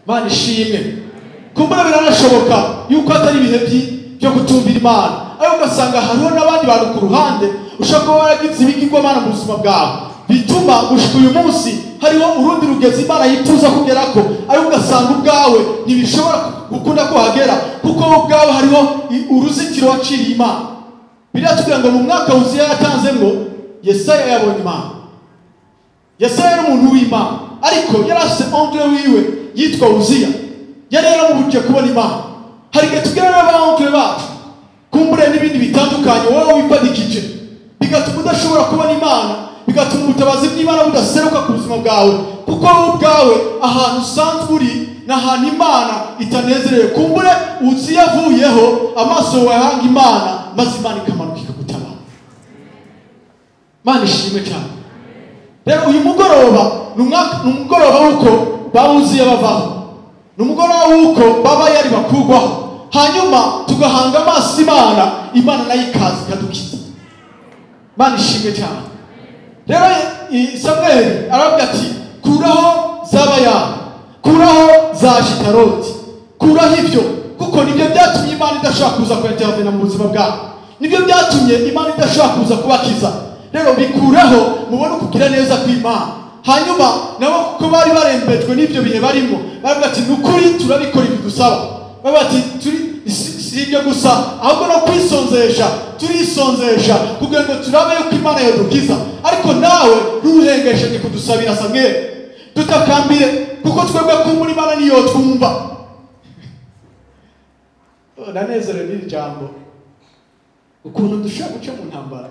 Mana ishimwe. Kumbura biranashoboka yuko atari ibihe byo kutumvira Imana, ariko ugasanga hariho n'abandi bantu ku ruhande ushobora kuba waragize ibigirwamana mu buzima bwawe, bituma gushika uyu munsi hariho urundi rugezi Imana yifuza kugerako, ariko ugasanga ubwawe ntibishobora gukunda ko hagera, kuko ubwawe hariho uruzitiro waciriye Imana. Biratubwira ngo mu mwaka Uziya yatanzemwo, Yesaya yabonye Imana. Yesaya yari umuntu w'Imana, ariko yari afise oncle wiwe yitwa Uziya, yari yaramubujije kubona Imana. Hari igihe tugera n'aba oncle bacu kumbure n'ibindi bitandukanye wowe wifadikije, bigatuma udashobora kubona Imana, bigatuma ubutabazi bw'Imana budaseruka ku buzima bwawe, kuko wowe ubwawe ahantu usanzwe uri ni ahantu Imana itanezerewe. Kumbure Uziya avuyeho, amaso wayahanga Imana, maze Imana ikamanuka ikagutabara. Imana ishimwe cyane. Rero uyu mugoroba ni umugoroba w'uko ba Uziya bavaho, ni umugoroba w'uko baba yari bakugwaho, hanyuma tugahanga amaso Imana, Imana nayo ikaza ikadukiza. Imana ishimwe cyane. Rero Samweli aravuga ati kuraho za Bayali, kuraho za Ashitaroti, kuraho ibyo, kuko nibyo byatumye Imana idashobora kuza kuintervena mu buzima bwawe, nibyo byatumye Imana idashobora kuza kubakiza. Rero bikureho mubone ukugira neza kw'Imana. Hanyuma nabo kuko bari barembejwe n'ibyo bihe barimo, baravuga ati nukuri turabikora ibi dusaba. Baravuga ati turi si ibyo gusa, ahubwo no kwisonzesha, turisonzesha kugira ngo turabe yuko Imana yadukiza. Ariko nawe ntuhengeshanye kudusabira Samweli, tutakambire, kuko twebwe kumbura Imana niyo twumva. Ndanezerewe n'iri jambo, ukuntu dushobora guca mu ntambara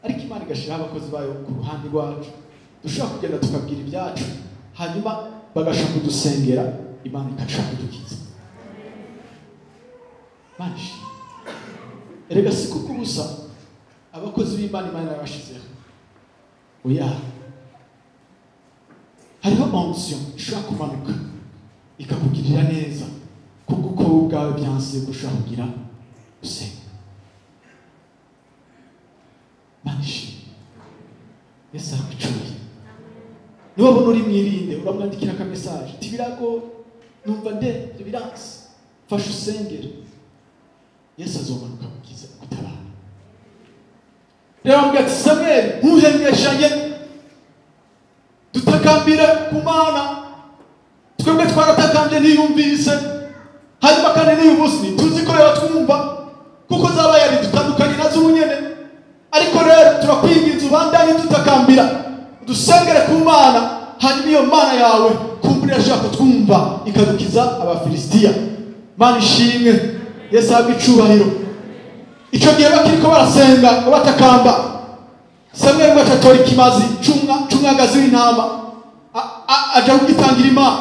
ariko Imana igashiraho abakozi bayo ku ruhande rwacu, dushobora kugenda tukabwira ibyacu, hanyuma bagashaka kudusengera, Imana ikashaka kudukiza. Imana ishimwe. Erega si kuko ubusa abakozi b'Imana Imana yabashizeho. Oya, hariho onction ishobora kumanuka ikakugirira neza, kuko uko wowe ubwawe byanse gushobora kugira gusenga. Imana ishimwe. Yesu aragucuye. Niwabona uri mwirinde, uramwandikira aka message, ati birago numva nde biranse, fasha usengere. Yesu azomanuka kukiza gutabara. Rero amubwira ati Samweli ntuhengeshanye, dutakambire ku Mana, twebwe twaratakambye ntiyumvise, hanyuma kandi n'uyu munsi ntituzi ko yatwumva, kuko zaba yari dutandukanye nazo ubunyene. Ariko rero turakwinginze ubandanye dutakambira, dusengere ku Mana, hanyuma iyo Mana yawe kumbura irashaka kutwumva ikadukiza Abafilisitiya. Mana ishimwe, Yesu ahabwe icubahiro. Ico gihe bakiriko barasenga batakamba, Samweli ngo aca atora ikimazi c'umwagazi w'intama, aja kugitangira Imana.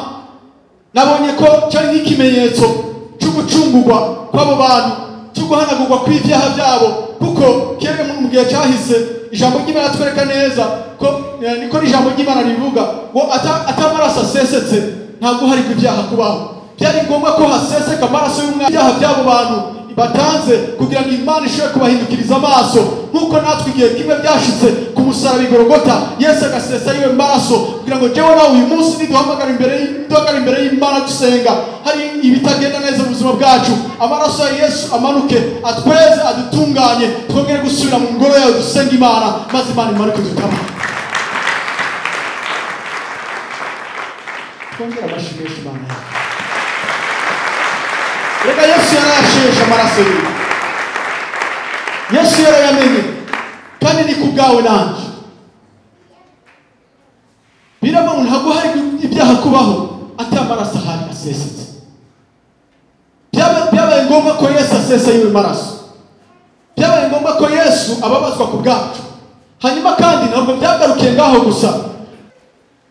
Nabonye ko cari nk'ikimenyetso c'ugucungurwa kw'abo bantu, cyo guhanagurwa kw'ivyaha byabo, kuko kera mu gihe cyahise ijambo ry'Imana twereka neza ko niko ijambo ry'Imana rivuga ngo atamaraso asesetse ntabwo hari ibyaha kubaho. Byari ngombwa ko haseseka amaraso y'umwana ibyaha by'abo bantu batanze kugira ngo Imana ishobore kubahindukiriza amaso, nk'uko natwe igihe kimwe byashitse ku musaraba i Golgotha, Yesu agasesa yiwe maraso kugira ngo jewe nawe uyu munsi niduhamagara imbere duhagarara imbere y'Imana dusenga, hari ibitagenda neza mu buzima bwacu, amaraso ya Yesu amanuke atweze adutunganye, twongere gusubira mu ngoro yawe dusenga Imana, maze Imana imanuke dutabare. Twongere amashimisho Imana yacu. Reka Yesu yarayasheshe amaraso yiwe, Yesu yarayamenye, kandi ni ku bwawe nanje. Biravuga ngo ntabwo hari ibyaha kubaho ati amaraso ahari asesetse. Byabaye ngombwa ko Yesu asesa yiwe maraso, byabaye ngombwa ko Yesu ababazwa ku bwacu. Hanyuma kandi ntabwo byagarukiye ngaho gusa.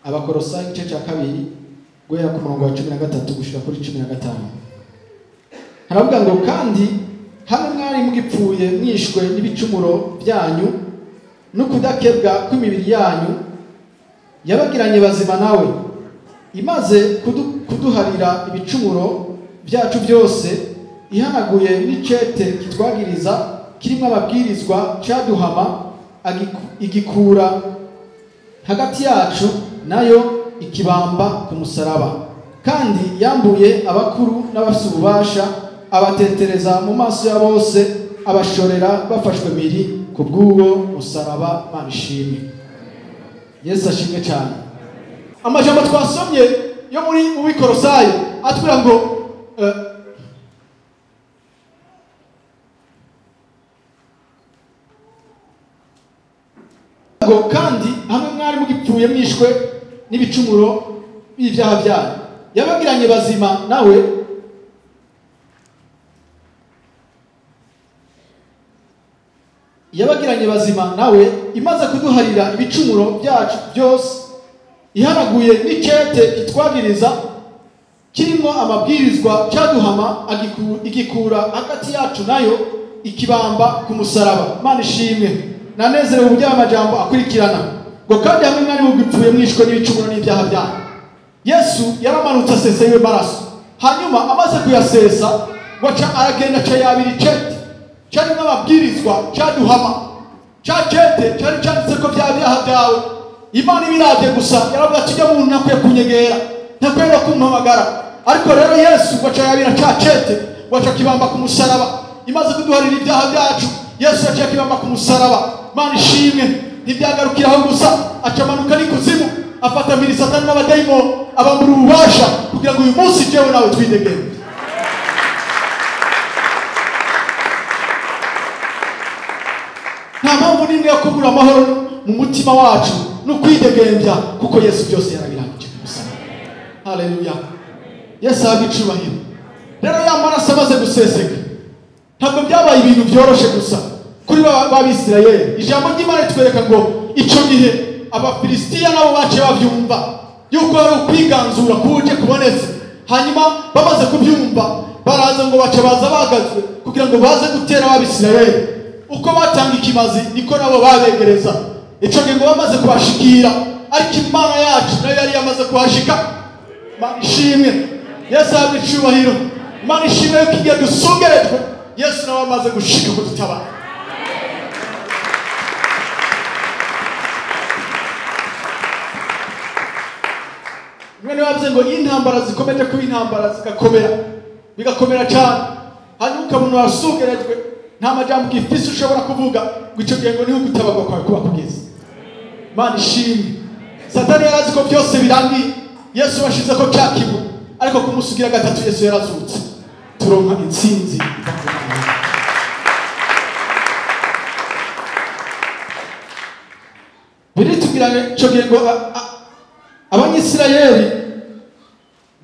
Abakolosayi igice cya 2 guhera ku murongo wa 13 gushika kuri 15. Haravuga ngo kandi hamwe mwari mugipfuye mwishwe n'ibicumuro byanyu no kudakebwa kw'imibiri yanyu, yabagiranye bazima nawe, imaze kuduharira ibicumuro byacu byose, ihanaguye n'icete kitwagiriza kirimo ababwirizwa cyaduhama, igikura hagati yacu nayo ikibamba ku musaraba. Kandi yambuye abakuru n'abafise ububasha, abatetereza mu maso ya bose, abashorera bafashwe miri ku bw'uwo musaraba. Imana ishimwe. Yesu ashimwe cyane. Amajambo twasomye yo muri mu Bikorosayi atubwira ngo ngo kandi hamwe mwari mugipfuye mwishwe n'ibicumuro by'ibyaha byanyu, yabagiranye bazima nawe yabagiranye bazima nawe imaze kuduharira ibicumuro byacu byose, ihanaguye n'icete kitwagiriza kirimo amabwirizwa cyaduhama, igikura hagati yacu nayo ikibamba ku musaraba. Imana ishimwe. Nanezerewe uburyo aya majambo akurikirana ngo kandi hamwe mwari mugipfuye mwishwe n'ibicumuro n'ibyaha byanyu, Yesu yaramanutse asesa yiwe maraso, hanyuma amaze kuyasesa ngo aca aragenda aca yabira icete cyarimo amabwirizwa cyaduhama. Cya cete cyari cyanditse ko bya byaha byawe Imana ibirabye gusa, yaravuga ati ujya muntu ntakwiye kunyegera, ntakwiye no kumpamagara. Ariko rero Yesu ngo aca yabira cya cete, ngo aca kibamba ku musaraba. Imaze kuduharira ibyaha byacu, Yesu yaciye akibamba ku musaraba. Imana ishimwe. Ntibyagarukiraho gusa, acamanuka n'ikuzimu, afata mpiri Satani n'abadayimoni, abambura ububasha kugira ngo uyu munsi jewe nawe twidegembye. Nta mpamvu n'imwe yo kubura amahoro mu mutima wacu no kwidegembya, kuko Yesu byose yarabirangije ku musaraba. Haleluya. Yesu ahabwe icubahiro. Rero ya maraso amaze guseseka, ntabwo byabaye ibintu byoroshe gusa kuri b'Abisirayeli. Ijambo ry'Imana ritwereka ngo icyo gihe Abafilisitiya nabo baciye babyumva yuko hari ukwiganzura kuje kubonetse. Hanyuma bamaze kubyumva baraza ngo bace baza bagazwe kugira ngo baze gutera ab'Abisirayeli. Uko batanga ikimazi niko nabo babegereza. Icyo gihe ngo bamaze kubashikira, ariko Imana yacu nayo yari yamaze kuhashika. Imana ishimwe. Yesu ahabwe icubahiro. Imana ishimwe yuko igihe dusugerejwe Yesu nawe amaze gushika kudutabara. Mwene wavuze ngo intambara zikomeje kuba intambara zigakomera, bigakomera cyane, hanyuma ukabona wasugerejwe, nta majambo ugifise ushobora kuvuga, ngo icyo gihe ngo niho gutabarwa kwawe kuba kugeze. Imana ishimwe. Satani yarazi ko byose birangiye, Yesu washize ko cya kibu, ariko kumusugira gatatu Yesu yarazutse, turonka intsinzi. Biritubwira icyo gihe ngo Abanyisirayeli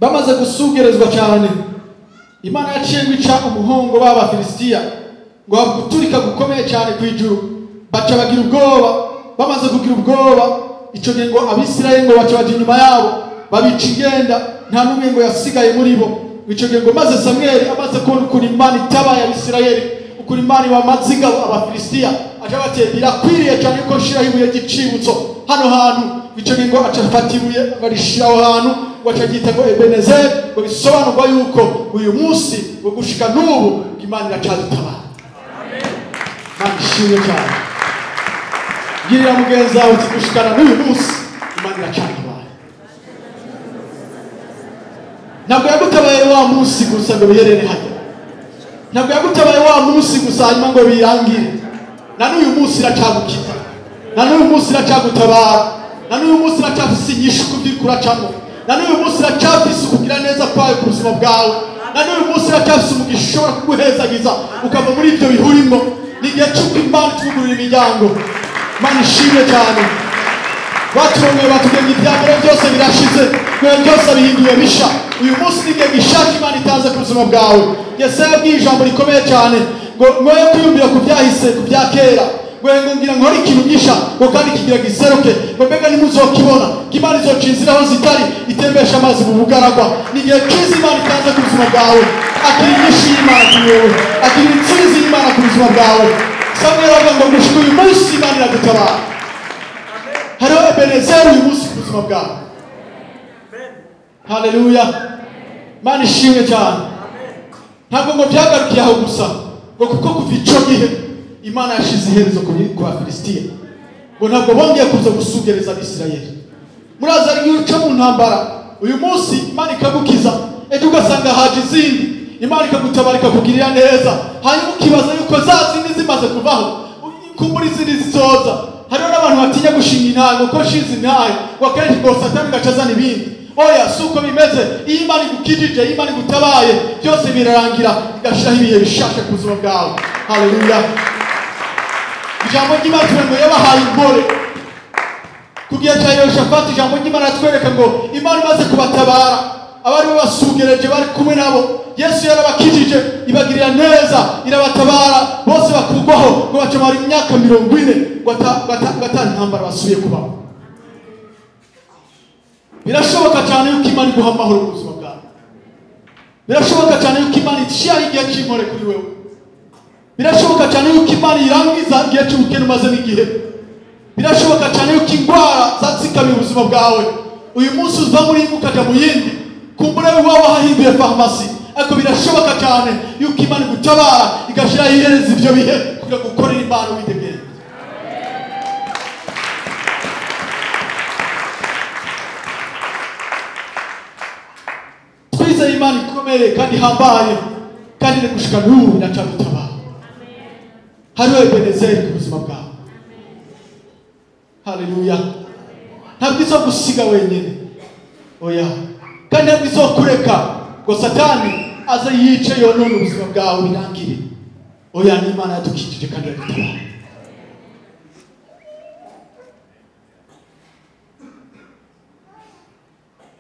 bamaze gusugerezwa cyane, Imana yaciye guca umuhongo w'Abafilisitiya ngo guturika gukomeye cyane ku ijuru, baca bagira ubwoba. Bamaze kugira ubwoba icyo gihe ngo Abisirayeli ngo baca baja inyuma yabo, babica ingenda, nta n'umwe ngo yasigaye muri bo. Icyo gihe ngo maze Samweli amaze kubona ukuntu Imana itabaye Abisirayeli, ukuntu Imana ibamaze ingabo Abafilisitiya, aca bati birakwiriye cyane yuko nshiraho ibuye ry'icibutso hano hantu. Icyo gihe ngo aca afata ibuye arishyira aho hantu, ngo aca aryita ngo Ebenezeri, ngo bisobanurwa yuko uyu munsi ngo gushika n'ubu Imana iracadutabara. Imana ishimwe cyane. Girira mugenzi wawe uti gushikana n'uyu munsi Imana iracadutabara. Ntabwo yagutabaye wa munsi gusa ngo biherere hajya, ntabwo yagutabaye wa munsi gusa hanyuma ngo birangire. Na n'uyu munsi iracagukiza, na n'uyu munsi iracagutabara, na n'uyu munsi iracyafise inyishu ku byo uracamo, na n'uyu munsi iracyafise ukugira neza kwawe ku buzima bwawe, na n'uyu munsi iracyafise umugisha ushobora kuguhezagiza ukava muri ibyo bihurimo. Ni igihe cy'uko Imana itwugurura imiryango. Imana ishimwe cyane. Baturongeye batubwiye ibya mbere byose birashize, ibintu byose bihinduye bisha. Uyu munsi ni igihe gishaka Imana itanze ku buzima bwawe. Yesaya yabwiye ijambo rikomeye cyane ngo mwoye kwiyumvira ku byahise, ku bya kera, ngo ngira nkore ikintu gisha, ngo kandi kigira giseruke, ngo mbega ntimuzokibona, ko Imana izoca inzira aho zitari, itembesha amazi mu bugaragwa. Ni igihe cyiza Imana itanze ku buzima bwawe. Akira inyishu y'Imana kuri wewe, akira intsinzi y'Imana ku buzima bwawe. Samweli aravuga ngo gushika uyu munsi Imana iradutabara. Hariho Ebenezeri uyu munsi ku buzima bwawe. Haleluya. Imana ishimwe cyane. Ntabwo ngo byagarukiye aho gusa, ngo kuko kuva icyo gihe Imana yashize iherezo ku Bafilisitiya, ngo ntabwo bongeye kuza gusugereza Abisirayeli. Muraza ari uca mu ntambara, Uyu munsi Imana ikagukiza, ejo ugasanga haje izindi, Imana ikagutabara ikakugirira neza, hanyuma ukibaza yuko za zindi zimaze kuvaho kumbura izindi zizoza. Hariho n'abantu batinya gushinga intahe ngo ko nshinze intahe ngo akenshi ngo Satani gaca azana ibindi. Oya, si uko bimeze. Iyo Imana igukijije, iyo Imana igutabaye, byose birarangira, igashiraho ibihe bishasha ku buzima bwawe. Haleluya. Ijambo ry'Imana tubona ngo yabahaye impore ku gihe cya Yehoshafati. Ijambo ry'Imana ratwereka ngo Imana imaze kubatabara, abari babasugereje bari kumwe nabo, Yesu yarabakijije, ibagirira neza, irabatabara, bose bakugwaho ngo bacamara imyaka 40 ngo ata ntambara basubiye kubaho. Birashoboka cyane yuko Imana iguha amahoro mu buzima bwawe. Birashoboka cyane yuko Imana ishyira igihe cy'impore kuri wewe. Birashoboka cyane yuko Imana irangiza igihe cy'ubukene umazemo igihe. Birashoboka cyane yuko indwara zatsikamiye ubuzima bwawe, uyu munsi uva muri imwe ukajya mu yindi, kumbura iwawe wahahinduye farumasi, ariko birashoboka cyane yuko Imana igutabara igashyiraho iherezo ibyo bihe kugira ngo ukorere Imana widegenze. Twizeye Imana ikomeye kandi ihambaye, kandi iri gushika n'ubu iracadutabara. Hariho Ebenezeri ku buzima bwawe. Haleluya. Ntabwo izogusiga wenyine, oya, kandi ntabwo izokureka ngo Satani aze yice yonone ubuzima bwawe birangire. Oya, ni Imana yadukijije kandi yadutabara.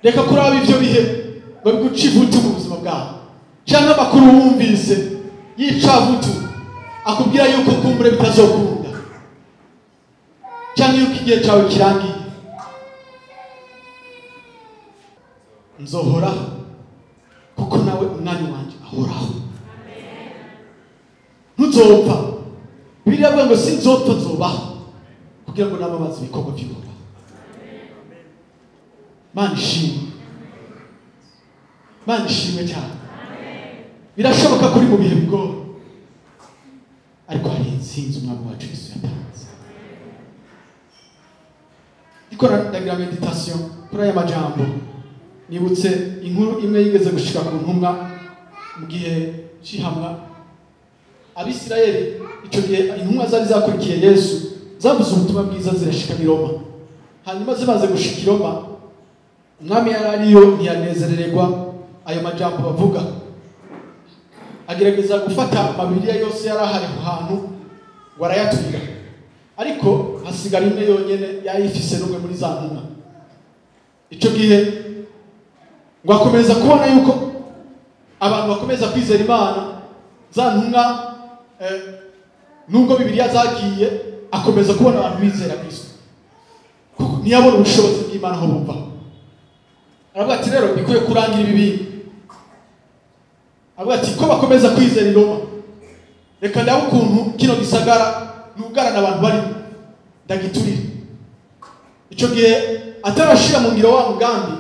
Reka kuraba ivyo bihe ngo biguce ivutu mu buzima bwawe, cyangwa amakuru wumvise yicavutu akubwira yuko kumbure bitazokunda, cyangwa yuko igihe cyawe kirangiye. Nzohoraho kuko nawe umwami wanjye ahoraho. Ntuzopfa. Bibiliya ivuga ngo sinzopfa nzobaho kugira ngo namamaze ibikorwa by'Uhoraho. Mana ishimwe, Mana ishimwe cyane. Birashoboka kuri mu bihe bigoye, ariko hari intsinzi umwami wacu Yesu yatanze. Ndiko ndagira meditation kuri aya majambo, nibutse inkuru imwe yigeze gushika ku ntumwa mu gihe cy'ihamwa. Abisirayeli icyo gihe intumwa zari zakurikiye Yesu zavuze ubutumwa bwiza zirashika i Roma. Hanyuma zimaze gushika i Roma, umwami yari ariyo ntiyanezerererwa ayo majambo bavuga, agerageza gufata amabiriya yose yari ahari aho hantu ngo arayaturira, ariko hasigara imwe yonyene yari ifise n'umwe muri za ntumwa. Icyo gihe ngo akomeza kubona yuko abantu bakomeza kwizera Imana, za ntumwa nubwo Bibiliya zagiye, akomeza kubona abantu bizera Kristo, kuko ntiyabona ubushobozi bw'Imana aho buva. Aravuga ati rero bikwiye kurangira ibi bintu. Aravuga ati ko bakomeza kwizera i Roma, reka ndabe ukuntu kino gisagara nugarana abantu barimo ndagiturire. Icyo gihe atarashira mu ngiro wa mugambi,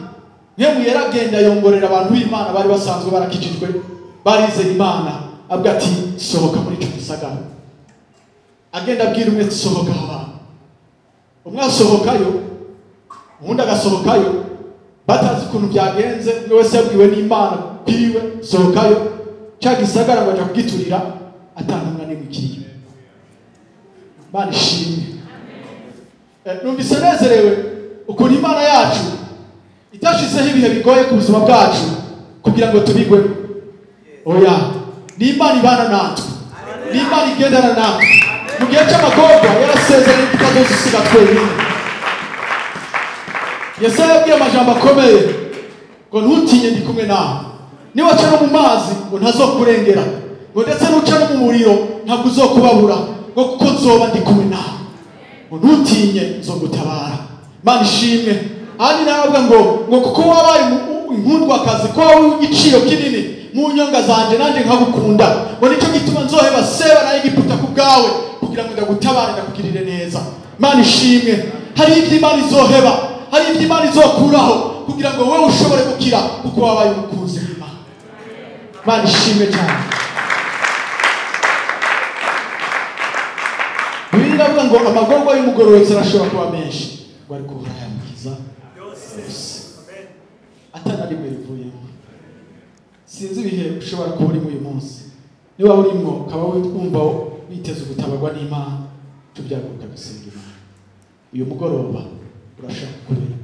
Mpemu yaragenda yongorera abantu b'Imana bari basanzwe barakijijwe, barizeye Imana, avuga ati sohoka muri icyo gisagara. Agenda abwira umwe sohoka aho hantu, umwe asohokayo, uwundi agasohokayo, batazi ukuntu byagenze, umwe wese yabwiwe n'Imana kwiwe sohokayo. Cya gisagara ngo aja kugiturira atantumwa n'imwe ikiriyo. Imana ishimwe. Numvise nezerewe ukuntu Imana yacu itashizeho ibihe bigoye ku buzima bwacu kugira ngo tubigwemo. Oya, ni Imana ibana natwe, ni Imana igendana natwe. Mu gihe cy'amagorwa yarasezeranye tutazodusiga twenyine. Yesaya yabwiye amajambo akomeye ngo ntutinye ndi kumwe nawe, niwaca no mu mazi ngo ntazokurengera, ngo ndetse nuca no mu muriro ntabwo uzokubabura, ngo kuko nzoba ndi kumwe nawe, ngo ntutinye nzogutabara. Imana ishimwe. Ahandi nawe ngo kuko wabaye inkundwakazi, ko wabaye igiciro kinini mu nyonga zanje nanjye nkagukunda, ngo nicyo gituma nzoheba Seba na Egiputa ku bwawe kugira ngo ndagutabare ndakugirire neza. Imana ishimwe. Hari ibyo Imana izoheba, hari ibyo Imana izokuraho kugira ngo wowe ushobore gukira kuko wabaye umukunzi w'Imana. Imana ishimwe cyane. Bibiliya iravuga ngo amagorwa y'umugororotsi arashobora kuba menshi, ngo ariko Uhoraho yamukiza yose. Atana rimwe rivuyemo. Sinzi ibihe ushobora kuba urimo uyu munsi. Niba urimo ukaba wumva witeze gutabarwa n'Imana, tubyaguruka gusenga Imana. Uyu mugoroba urashaka kubera.